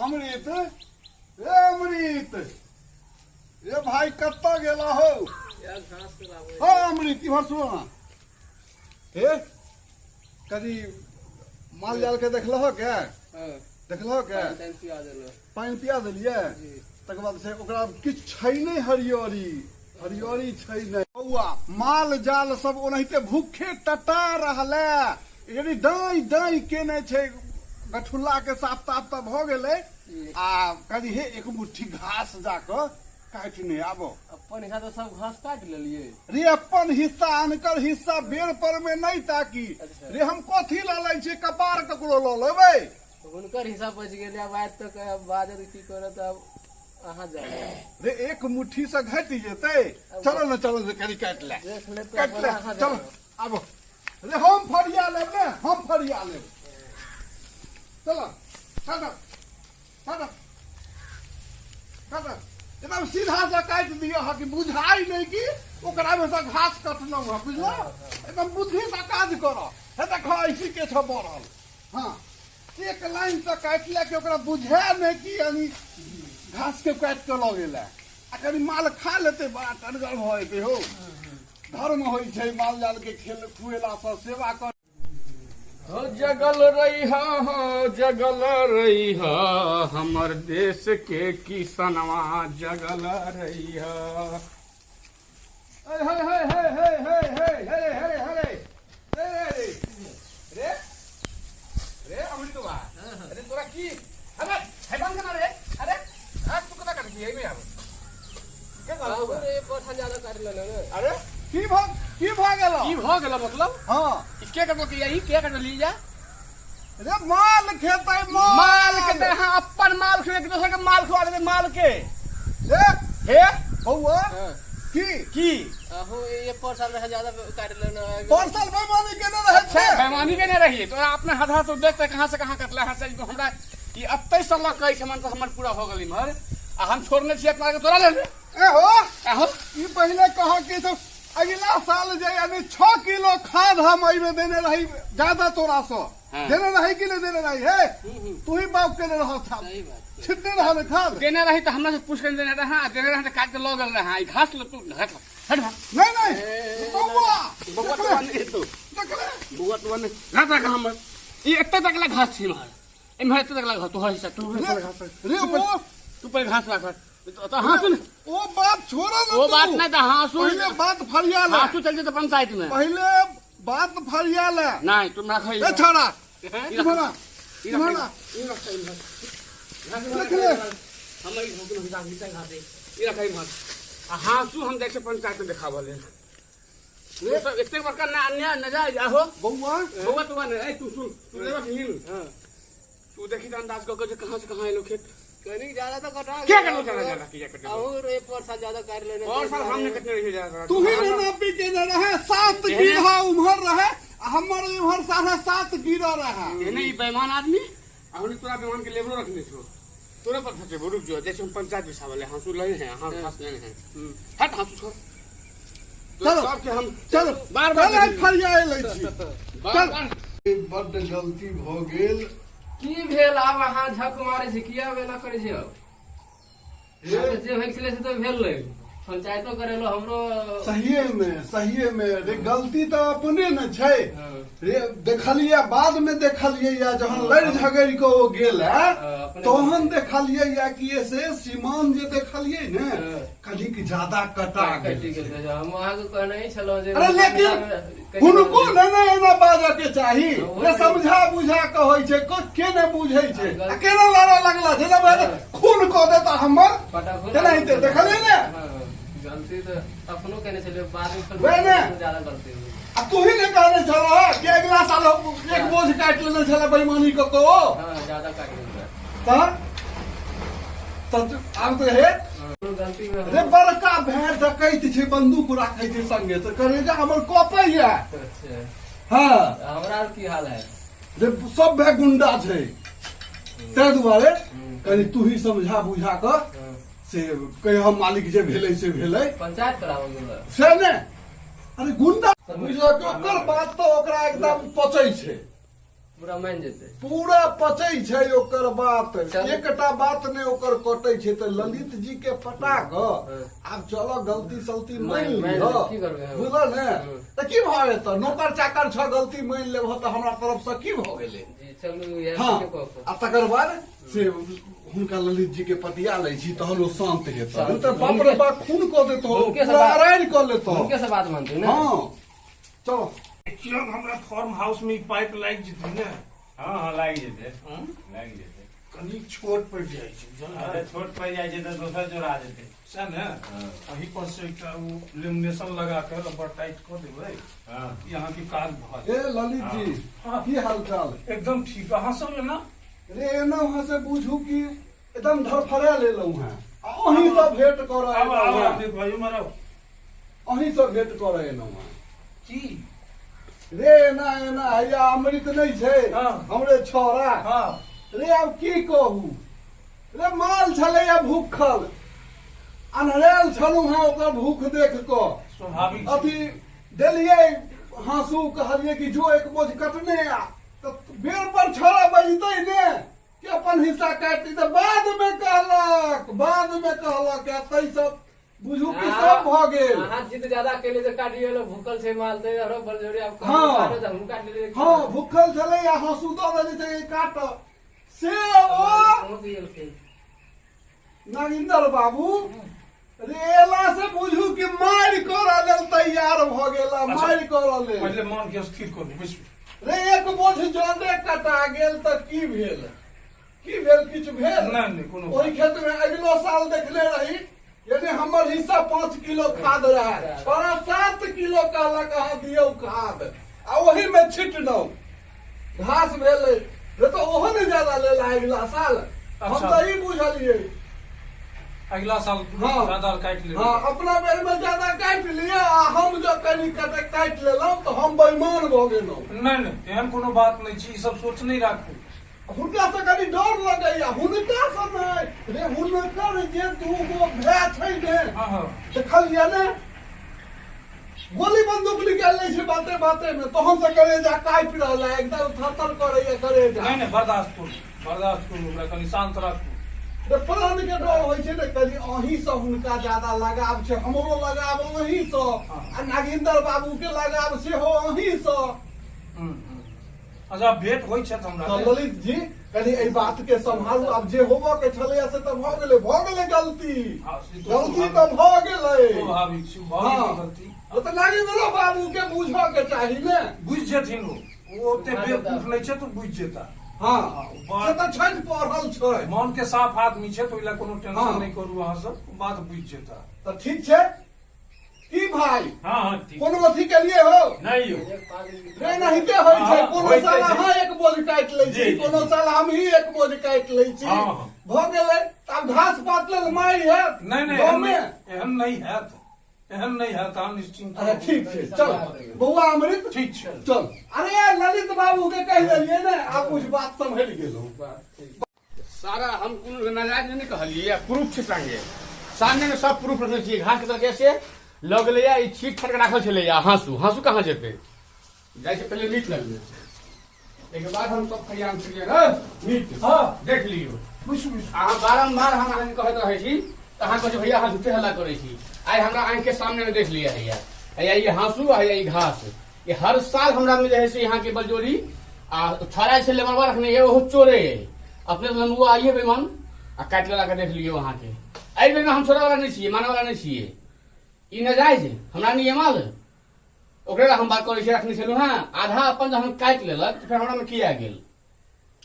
अमृत, ए अमृत, ए भाई कतऽ गेला हो? हाँ अमृत, इधर सुनो ना। ए कभी माल जाल के देखलहो के? देखलहो के? पानि पिया देलियै? तकर बाद से ओकरा किछु छै नहि, हरियरी हरियरी छै नहि। बौआ, माल जाल सब ओनाहिते भूखे टटा रहलै, यदि दाँइ दाँइ केने छै। गठुल्ला के साफ ताफ तऽ भऽ गेलै, आ कनि हे एक मुट्ठी घास जाकऽ काटि नहि आबो। अपन हिस्सा तऽ सब घास काटि लेलियै। रे अपन हिस्सा, अनकर हिस्सा बेर पर में नहि ताकी। रे हम कथी लऽ लै छियै? कपार ककरो लऽ लेबै? हुनकर हिस्सा बचि गेलै। आब आयत तऽ कहब, बाजत की करत, आब अहाँ जाउ। रे एक मुट्ठी से घटि जेतै? चलो ने, चलो ने, कनि काटि ले। देख लेब तऽ। काटि ले। अहाँ चलो। जाउ। आबो रे, हम फरिया लेब ने, हम फरिया लेब। चलो, काटो काटो काटो, एकदम सीधा से काटि दियौ हँ कि बुझाइ नहि कि ओकरा में से घास कटलहुँ हँ, बुझलो? एकदम बुद्धि से काज करऽ। हे देख, ऐसी के छ बढ़ल। हाँ, एक लाइन से काटि ले कि ओकरा बुझाय नहि कि यानी घास के काटि के लऽ गेलै। आ कनि माल खा लेतै, बड़ा टनगर भऽ जेतै। हो, धर्म होइ छै माल जाल के खेल खुएलासँ, सेवा कर। हो जगल रही हो, जगल रही, हमर देश के किसनवा जगल रही। हे हे हे हे हे हे हे हे हे हे रे रे रे रे अमृतवा, अरे तोरा की अरे हैबान केना रे? अरे हाथ तू केना काटै छी? एहिमे आब के कहलौ? बाबू रे, परसा ज्यादा काटि लेलहुँ ने। अरे की भऽ गेल? की भऽ गेल मतलब? हाँ। ई के कटलकै या ई के कटली जा? रे माल खेतै, माल। माल के तऽ अहाँ अपन माल खुए कि दोसर के माल खुआ देबै माल के? रे हे बौआ। की? की? अहूँ एक परसा रहे ज्यादा काटि लेलहुँ। परसल बेमानी केने रहै छै। बेमानी केने रहियै तोरा अपने हाथ हाथ देखते कहाँ से कहाँ कटला है। से हमरा ई अत्तै से लऽ कऽ एहिठमन तऽ हमर पूरा हो गेल इम्हर, आ हम छोड़ने छी अपना के तोरा लेल। ए हो। आहो। ई पहिले कह कि सब अगिला साल जे यानी 6 किलो खाद हम एहिमे देने रही ज्यादा तोरा से। देने रही कि नहीं देने रही? हे, तू ही बाप केने रह था। सही बात। छिटने रह ने खाद? देने रही तऽ हमरा से पूछ के देने रहा। देने रहा तऽ काट के लऽ गेल रहा। ई घास ल, तू घास ल, हट भाग। नहीं नहीं बौआ। बौआ तो नहीं तू। देखले। बौआ तो नहीं, घास रख हमर। ई एते तक ला घास छी इम्हर, इम्हर एते तक ला घास तोहर हिस्सा। तू रे रे ओ तू पहिले घास राख तऽ हाँ सुन। ओ बात छोड़ो ना। ओ तू। बात नहीं तऽ हाँ सुन। पहिले बात फरिया ले। हाँसू चल जेतै पंचायत में। पहिले बात फरिया ले। नहीं, तुम रखो। ए छोड़ा, इम्हर आ, इम्हर आ। देख ले। हम ई घास घास घिसा घास ई रखै इम्हर, आ हाँसू हम जाइ छै पंचायत में देखाबऽ लेल। ये सब एतेक बड़का ना अन्याय नजायज आहो। बौआ। बौआ तू ने, ए तू सुन, तू लेबक हिल। तू देखी तऽ अंदाज कऽ के जे कहाँ से कहाँ एलो खेत। कनिक ज्यादा तऽ कटा। क्या करलो ज्यादा ज्यादा किया कटलो? अहूँ रे परसा ज्यादा काटि लेने। और साल हम नहीं कटने रहिए ज्यादा। तू ही ने नापी केने रहे, 7 बीघा उम्हर रहे आ हमर इम्हर 7.5 बीघा रहे। एहने ई बेईमान आदमी, आ हमने तोरा बेईमान के लेबरो रखने छो, तोरे पर फंसे। रुक जो, जैसे हम पंचायत बिछावल है, हाँसू लगे हैं, हाँ, घास लेने हैं। हट, हाँसू छोड़ तो। चलो। सबके हम चलो। बार बार चल, आइ फरिया लै छी। बार चल। बार। बड्ड गलती भऽ गेल। की भेल? आब अहाँ झक मारै छी किया? आब एना करै छी? आब जे होइ छलै से तऽ भेल नहि, पंचायतो करेलो हमरो। सहिए में, सहिए में रे, गलती तऽ अपने ने छै। रे देखलियै, बाद में देखलियै या जहन लड़ि झगड़ि कऽ ओ गेल है, अपने। तहन देखलियै या कि से सीमान जे देखलियै ने, कनिक ज्यादा कटा कटि गेल। गेल छै। हम अहाँके कहने ही छलहुँ जे अरे लेकिन हुनको ने ने एना बाजऽ के चाही रे, समझा बुझा के होइ छै। के ने बुझै छै आ केना लड़ऽ लगला, जेना भेल खून कऽ देता हमर। फटाफट। तेनाहिते देखलियै ने। हँ, गलती तऽ अपनो केने छलियै, बाद में फेर वएह ने। ज्यादा गलती होइ। आ तू ही ने कहने छलह कि अगिला साल हम एक बोझ काटि लेने छलै बेईमानी कऽ कऽ ओ। हँ, ज्यादा काटि लेलकै। तऽ आब तऽ हे। अपनो गलती में। रे बड़का भेड़ डकैत छै, बंदूक राखै छै संगे, से करेजा हमर कपैया। अच्छा। हँ। हमरा आर की हाल है? रे सब भाय गुंडा छै, ताहि दुआरे कनि तू ही समझा बुझा कऽ से कह हम मालिक, जे भेलै से भेलै। पंचायत कराबऽ गेल। से ने, अरे गुंडा बुझलक, ओकर बात तऽ ओकरा एकदम पचै छै। पूरा मानि जेतै। पूरा पचै छै ओकर बात। चल। एकटा बात नहि ओकर कटै छै। तऽ ललित जी के पटा कऽ हँ। आब चलो गलती सलती मानि मानि लिह। लेब, की करबै हम? बुझल ने? हँ। तऽ की भऽ जेतऽ, नौकर चाकर छ, गलती मानि लेबह तऽ हमरा तरफ से की भऽ गेलै? जी चलू इएह। हँ। ठीके कह कऽ। आ तकर बाद से हुनका ललित जी के पतिया लै छी, तहन ओ शान्त हेतह। शान्त। नहि तऽ बाप रे बाप, खून कऽ देतौ। हुनके से पूरा बात- अरारि कऽ लेतौ। हुनके से बात मानतै ने। हँ, चलो। कियो हमरा फार्म हाउस में ई पाइप लागि जेतै ने? हँ हँ, लागि जेतै। हँ? लागि जेतै। कनि छोट पड़ि जाइ छै, बुझल? अरे, छोट पड़ि जाइ छै तऽ दोसर जोड़ा जेतै। सएह ने। हँ। अही पर से एकटा ओ लेमिनेशन लगा कऽ रबर टाइट कऽ देबै। हँ। ई अहाँके काज भऽ ए ललित जी। हँ। की हाल चाल? जायत। एकदम ठीक। अहाँ सब एना? रे, एना वहाँ से बुझू कि एकदम धरफड़ा लेलहुँ हैं आ अहीं से भेंट करऽ आब आब एलहुँ हैं। अमित भाई, उमर आउ। अहीं से भेंट करऽ एलहुँ हैं। की? रे, एना एना हैया अमृत नहि छै? हँ। हमरे छौड़ा। हँ। रे, आब की कहू रे, माल छलैया भूखल, अन्हरेल छलहुँ हेँ ओकर भूख देख कऽ। स्वाभाविक छै। अथी देलियै हाँसू, कहलियै कि जो एक बोझ कटने आ, तऽ बेर पर छौड़ा बजतै ने कि अपन हिस्सा काटि, तऽ बाद मे कहलक, बाद मे कहलक, आ ताहि सब बुझू कि सब भऽ गेल। अहाँ जिद ज्यादा केले तऽ काटि गेल। भूखल छै माल तऽ आरो बलजोरी आब। हँ। काटो तऽ हम काटि लेलियै। हँ, भूखल छलै आ हाँसू दऽ देने छै काट से ओ पहुँच गेलखिन। नागिन्दर बाबू रे, एला से बुझू कि मारि करऽ लेल तैयार भऽ गेला। अच्छा। मारि करऽ लेल। पहिले मन के स्थिर करू, बैसू। रे, एक बोझ जने कटा गेल तऽ की भेल? की भेल? किछु भेल? नहि नहि, कोनो ओहि खेत में अगिलो साल देखले रही, यानी हमर हिस्सा 5 किलो खाद रहे, छोड़ा 7 किलो कहलक अहाँ दियौ खाद, आ ओही में छिटलहुँ, घास भेलै रे, तऽ ओहो ने ज्यादा लेला अगिला साल हम। अच्छा। तऽ ई बुझलियै। अगिला साल हँ। ज्यादा काटि लेबै। हँ, अपना बेर में ज्यादा काटि लिअ आ हम जँ कनि कटे काटि लेलहुँ तऽ हम बेईमान भऽ गेलहुँ। नहि नहि, एहन कोनो बात नहि छै, ई सब सोच नहि राखू। हुनका से कनि डर लगैया, हुनका से नहि रे, हुनकर जे दूगो भाय छै ने। हँ हँ देखलियै ने, गोली बंदूक निकालि लै छै बाते बाते में, तहन से करेजा काटि रहल है, एकदम थर करैया करेजा। नहि नहि, बर्दाश्त करू, बर्दाश्त करू, ओकरा कनि शान्त राखू। रे, प्राण के डर होइ छै ने कनि। अहीं से हुनका ज्यादा लगाव छै, हमरो लगाव अहीं से आ नागिन्दर बाबू के लगाव सेहो अहीं से। हम्म, हम्म। अच्छा, भेंट होइ छथि हमरा तऽ ने? ललित जी, कनि एहि बात के सम्हारू। आब जे होबऽ के छलैया से तऽ भऽ गेलै, भऽ गेलै गलती। हँ, से तऽ गलती तऽ भऽ गेलै। स्वाभाविक छै, भऽ गेलै हँ। गलती। ओ तऽ नागेन्द्रो बाबू के बुझऽ के चाही ने। बुझि जेथिन ओ, ओ ओते बेवकूफ नहि छै तऽ बुझि जेता। हँ। बात- से तऽ छठि पढ़ल छै। मन के साफ आदमी छै, तऽ ओहि लए कोनो टेंशन हँ। नहि करू अहाँ सब, ओ बात बुझि जेता। तऽ ठीक छै की भाई? हँ हँ, ठीक। कोनो अथी के लिए हो? नहि यौ। रे, नहिते होइ छै। हँ, कोनो होइते साल छै। अहाँ एक बोझ काटि लै छी, जी, जी, कोनो जी। साल हम ही एक बोझ काटि लै छी। हँ, हँ। भऽ गेलै, तऽ आब घास पात लेल मारि हैत नहि नहि, गाँवमे? एहन नहि, एहन नहि हैत, एहन नहि हैत, अहाँ निश्चिन्त अच्छा। रहू। ठीक छै, चल बौआ अमृत। ठीक छै। चल। अरे, ललित बाबू के कहि देलियै ने, आब कुछ बात सम्हरि गेलहुँ। सारा हम कोनो नाजायज नहि कहलियै, प्रूफ छै संगे, सामने मे सब प्रूफ रखने छियै। घास के तरह से लऽ गेलैया, ई छीट फाट के राखल छलैया हाँसू। हाँसू कहाँ जेतै? जाइ छै पहिले मीट लगबै, एहिके बाद हम सब खरियान छलियै ने मीट। हँ। देख लियौ। बुझु बुझु। अहाँ बारम्बार हम अहाँके कहैत रहै छी तऽ अहाँ कहै छी, भैया, अहाँ झूठे हल्ला करै छी। आइ हमरा आँखि के सामने मे देख लिअ, हैया हैया ई हाँसू आ हैया ई घास। ई हर साल हमरा में जे है से यहाँ के बलजोरी आ छड़ा छै, लेबरवा रखने है, ओहो चोरे है। अपने लम्बुआ आइए बेमान आ काटि लगा के देख लियौ अहाँके। एहि बेर हम छोड़ै वाला नहि छियै, मानै वाला नहि छियै। ई नजायज हमरा नहि माल, ओकरे लए हम बात करै छी। रखने छलहुँ हँ आधा अपन, जहन काटि लेलक तऽ फेर हमरा मे किया गेल?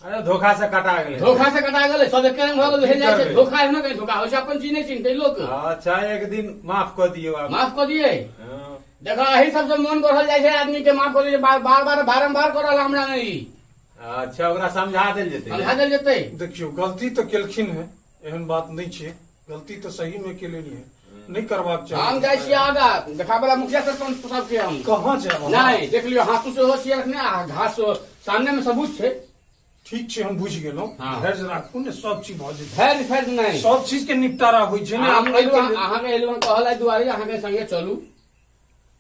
अरे, धोखा से कटा गेलै। धोखा से कटा गेलै, सब एके रंग भऽ गेल भेल जाइ छै। की करबै? धोखा एहनो कहीं धोखा होइ छै, अपन चीज नहि चिन्हतै लोक। अच्छा, एक दिन माफ कऽ दियौ आब। माफ कऽ दियै। हँ। देखो, एहि सबसे मन बढ़ल जाइ छै आदमी के। माफ कऽ दियै, बार बार बार बारम्बार कऽ रहल हमरा नहि। अच्छा, ओकरा समझा देल जेतै। समझा देल जेतै। देखियौ, गलती तऽ केलखिन है, एहन बात नहि छै। गलती तऽ सही मे केलनि है, नहि करबाक चाही। हम जाइ छियै आगा देखाबे ला मुखिया सरपंच सबके हम। कहाँ जायब अहाँ? नहि, देख लियौ, हाँसू सेहो छियै रखने आ घास सेहो सामने मे सबूत छै। ठीक छै, हम बुझि गेलहुँ। हँ। धैर्य राखू ने, सब चीज भऽ जेतै। धैर्य फैर्य नहि। सब चीज के निपटारा होइ छै ने। हम एहिके एलहुँ लेल- अहाँके एलहुँ कहल दुआरे, अहाँके संगे चलू।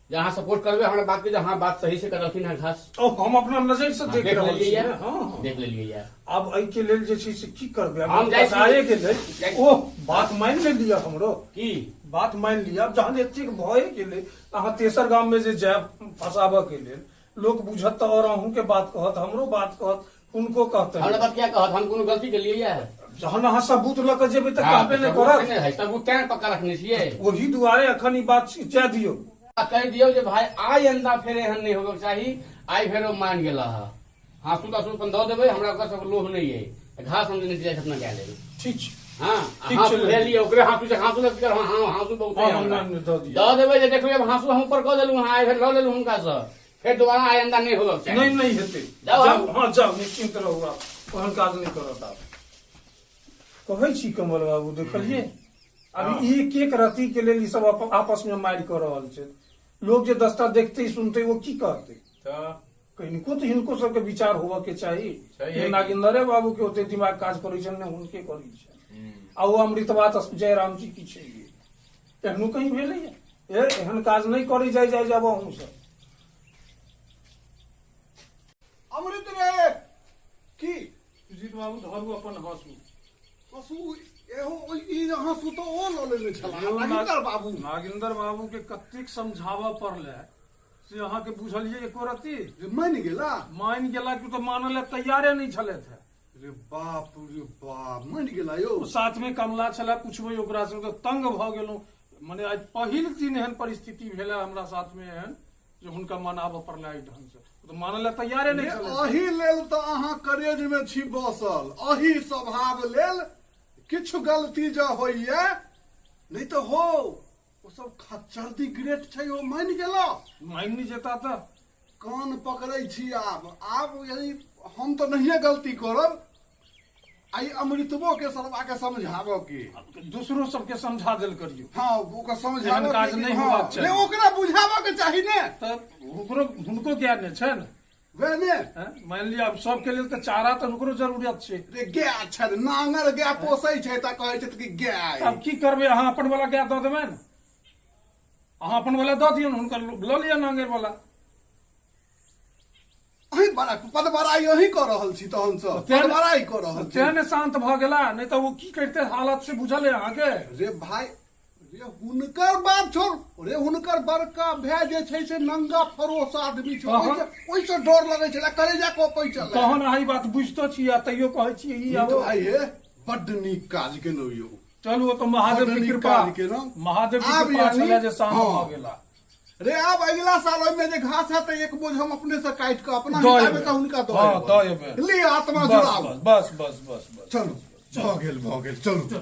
जे अहाँ सपोर्ट करबै हमरा बात के, जे अहाँ बात सही से करलखिन हँ घास। ओ हम अपना नजर से देख रहल छी। हां देख लेलियै यार। आब एहि के लेल जे छै से की करबै, हम जाइ छी। गेलै। ओ बात मानि लेलियै हमरो, की बात मानि लिअ। आब जहन एतेक भए गेलै, अहाँ तेसर गाम में जे जायब फंसाबऽ के लेल, लोक बुझत तऽ और अहूँ के बात कहत, हमरो बात कहत, हुनको कहतनि। हमरा बात किया कहत, हम कोनो गलती केलियै यार? जहन अहाँ सबूत लऽ कऽ जेबै तऽ कहबे नहि करत। नहि, सबूत तें पक्का रखने छियै, ओही दुआरे अखन ई बात जाय दियौ। कहि दियौ जे भाई आइ अंदा फेर एहन नहि होबक चाही, आइ फेर ओ मान गेला हँ। हाँसू तासू अपन दऽ देबै, हमरा ओकर सबके लोभ नहि अइ, घास हम देने छियै अपना गाय लेल। ठीक छै। हाँ, हाँसू भेलियै ओकरे हाँसू से, हाँसू लग हाँ हाँसू बहुत दऽ देबै जे देखबै। अब हाँसू हम ऊपर कऽ देलहुँ हँ, आइ फेर लऽ लेलहुँ हुनकासँ, फेर दोबारा आइ अंदा नहि होबक चाही। नहीं नहीं हेतै, जाउ। हाँ जाउ, निश्चिंत रहू, आब ओहन काज नहि करत। आब कहै छी कमल बाबू, देखलियै अभी एक एक रति के लेल ई सब आपस में मारि कऽ रहल छै। लोग जे दस्ता देखते सुनते वो की कहते? कनिको तऽ हिनको सबके विचार होबऽ के चाही। नागेंद्रे बाबू के ओते दिमाग काज करै छनि ने हुनके करै छनि। आ ओ अमृतवा तऽ जयराम जी की छै, एहनो कहीं भेलैया? एहन काज नहि करै जाय जाय जाब अहूँ सब। अमृत रे की सुजीत बाबू धरू अपन हाँसू। हाँसू एहो ई हाँसू तऽ ओ लऽ लेने छलाह नागिन्दर बाबू। नागिन्दर बाबू के कतेक समझाबऽ पड़लै से अहाँके बुझलियै एको रत्ती? मानि गेला? मानि गेला कि तऽ मानऽ लए तैयारे नहि छलथि। रे बाप रे बाप, मानि गेला यौ। साथ में कमला छलै, पुछबै ओकरा से तऽ तंग भऽ गेलहुँ। मने आइ पहिल दिन एहन परिस्थिति भेलै हमरा साथ में एहन जे हुनका मनाबऽ पड़लै एहि ढंग से, तऽ मानऽ लए तैयारे नहि छलै। अही लेल तऽ अहाँ करेज में छी बसल, अही स्वभाव लेल किछु गलती जँ होइए नहि तऽ हो, ओ सब खच्चर दी ग्रेट छै, ओ मानि गेला। मानि नहि जेता तऽ कान पकड़ै छी। आब आब यदि हम तऽ नहिए गलती करब, आई अमृतबो के सरवा के समझाबऽ के, दूसरो सबके समझा देल करियौ। हाँ, ओकरा समझाबऽ एहन काज के नहि हाँ, होबाक चाही। नहि, ओकरा बुझाबऽ के चाही ने। तऽ ओकरो हुनको ज्ञान नहि छै ने, वएह ने। मानि लिअ आब सबके लेल तऽ चारा तऽ हुनको जरूरत छै। रे गाय छै, नांगर गाय पोसै छै तऽ कहै छै कि गाय। आब की करबै, अहाँ अपन वाला गाय दऽ देबै ने? अहाँ अपन वाला दऽ दियौ ने, हुनकर लऽ लिअ नांगर वाला। अहीं बड़ा पदबराई अहीं कऽ रहल छी तहन सँ, पदबराई कऽ रहल छी। तें ने शांत भऽ गेला, नहि तऽ ओ की करिते हालत से बुझल है अहाँके? रे भाई रे, हुनकर बात छोड़ रे, हुनकर बड़का भाय जे छै से नंगा फरोस आदमी छै, ओहिसँ डर लगै छलै, कलेजा कँपै छलै। तहन अहाँ ई बात बुझितो छी आ तैयो कहै छियै ई? आबो भाई हे, बड्ड नीक काज केलहुँ यौ। चलू, ओ तऽ महादेव के कृपा, महादेव के कृपा छलै जे शांत भऽ गेला। रे आब अगिला साल ओहिमे जे घास हेतै एक बोझ हम अपने से काटि कऽ अपना हिसाबे से हुनका दऽ एबै। ली आत्मा जुड़ाउ। बस बस बस बस, चलू, भऽ गेल भऽ गेल, चलू।